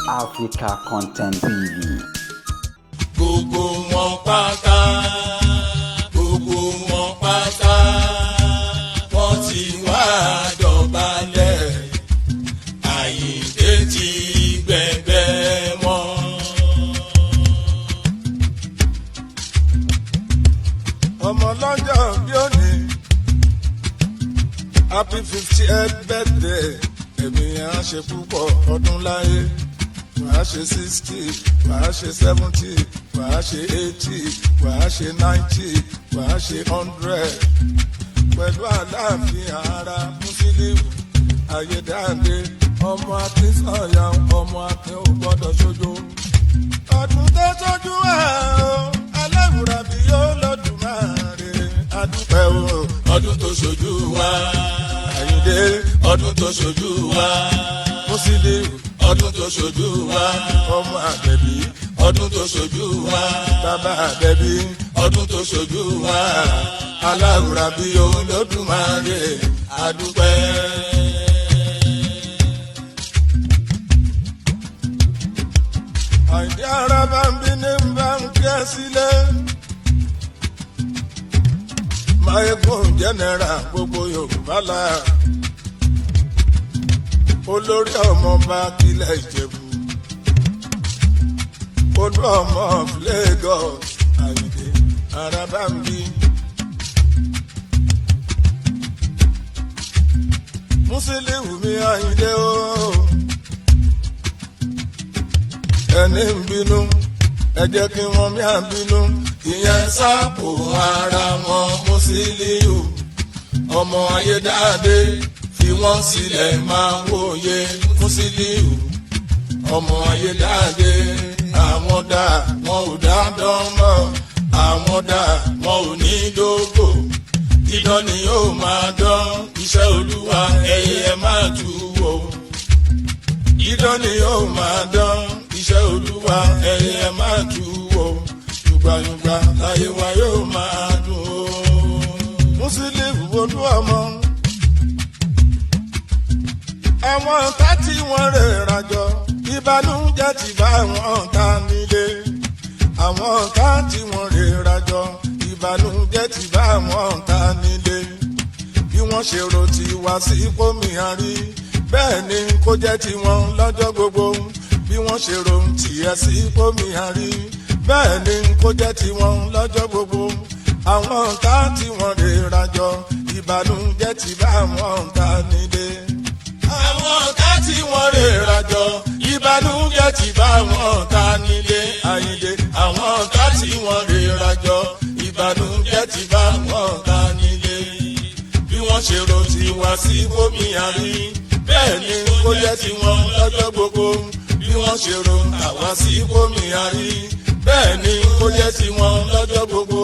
Africa Content TV. Gbogbo wọn pátá, gbogbo wọn pátá, wọ́n ti wá dọ̀bálẹ̀. Àyìndé ti gbẹ̀bẹ̀ wọn. Ọmọ lọ́jọ́ bí òní, happy 50th birthday. Èmi á ṣe púpọ̀ ọdún láyé. Wàá ṣe 60, wàá ṣe 70, wàá ṣe 80, wàá ṣe 90, wàá ṣe 100 pẹ̀lú àlàáfíà ara. Musiliu Ayédáadé, ọmọ Akin sọ̀yà, ọmọ Akin ò gbọ́dọ̀ ṣojo. Ọdún tó ṣojú ẹ̀ o, aláwùrà bí yóò lọ́dún máa rè adúpẹ́ o. Ọdún tó ṣojú wa. Àyìndé. Ọdún tó ṣojú wa. Musiliu. Ọdún tó ṣojú wa. Ọmọ Àbẹ̀bí. Ọdún tó ṣojú wa. Bàbá Àbẹ̀bí. Ọdún tó ṣojú wa. Aláwùrà bí yóò lọ́dún máa rè adúpẹ́. Àyìndé, ara bá ń bí ní bá ń kí ẹ sílẹ̀. Mayegun General, gbogbo Yorùbá la. Olórí ọmọọba kílẹ̀ Ìjẹ̀bú. Olú ọmọ of Lagos, Àyìndé ara bá ń bí. Musiliu mi Àyìndé o. Ẹni ń bínú, ẹ jẹ́ kí wọ́n mí à ń bínú. Ìyẹn sápò ara wọn. Musiliu ọmọ Ayédáadé, fi wọ́n sílẹ̀ máa wòye. Musiliu ọmọ Ayédáadé, àwọn dá wọn ò dá dán mọ́, àwọn dá wọn ò ní dógò. Dídán ni yóò máa dán, iṣẹ́ Olúwa ẹyẹ máa tú wò. Dídán ni yóò máa dán, iṣẹ́ Olúwa ẹyẹ máa tú wò. Yùgbàyùgbà láyé wa yóò máa dùn ó. Musiliu olú ọmọ. Àwọn ọ̀tá tí wọ́n rè rajọ, ìbànújẹ́ ti bá wọn ta nílé. Àwọn ọ̀tá tí wọ́n rè rajọ, ìbànújẹ́ ti bá wọn ta nílé. Bí wọ́n ṣe ro ti wá sí pómi àrí, bẹ́ẹ̀ ni kó jẹ́ tiwọn lọ́jọ́ gbogbo. Bí wọ́n ṣe ro tiẹ̀ sí pómi àrí, bẹ́ẹ̀ ni kó jẹ́ tiwọn lọ́jọ́ gbogbo. Àwọn ọ̀tá tí wọ́n rè rajọ, ìbànújẹ́ ti bá wọn ta nílé. Àwọn ọ̀tá tí wọ́n rè rajọ, ìbànújẹ́ ti bá wọn ta nílé. Àyìndé, àwọn ọ̀tá tí wọ́n rè rajọ, ìbànújẹ́ ti bá wọn ta nílé. Bí wọ́n ṣe ro tiwa sí bómi àrí, bẹ́ẹ̀ ni kó jẹ́ tiwọn lọ́jọ́ gbogbo. Bí wọ́n ṣe ro tàwa sí bómi àrí, bẹ́ẹ̀ ni kó jẹ́ tiwọn lọ́jọ́ gbogbo.